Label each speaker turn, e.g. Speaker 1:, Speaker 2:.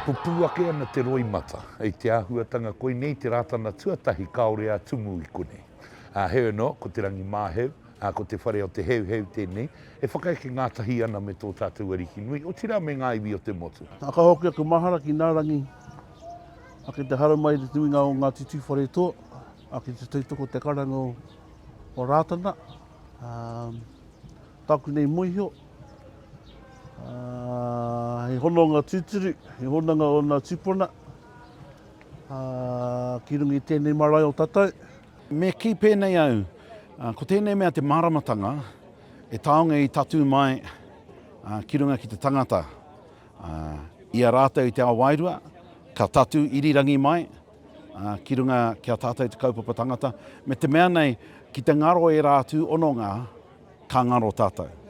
Speaker 1: Pupū ake ana te roimata i te āhuatanga koinei te Rātana tuatahi kāore a Tumu i konei. Ā, heoi anō, ko Te Rangimāheu, ā, ko te whare o Te Heuheu tēnei, e whakaeke ngātahi ana me tō tātou Ariki nui, otirā me ngā iwi o te motu.
Speaker 2: Ā, ka hoki aku mahara ki nā rangi, ā, ki te haramai te nuinga o Ngāti Tūwharetoa, ā, ki te tautoko te karanga o Rātana, ā, Tāku nei moihio, he hononga tūturu, he hononga o nā tūpuna, ki runga i tēnei marae o tātou.
Speaker 3: Me kī pēnei au, ko tēnei mea te māramatanga, e taonga i tatū mai ki runga ki te tangata. I a rātou i te ao wairua, ka tatū irirangi mai ki runga ki a tātou te kaupapa tangata, me te mea nei, ki te ngaro ērā atu hononga, ka ngaro tātou.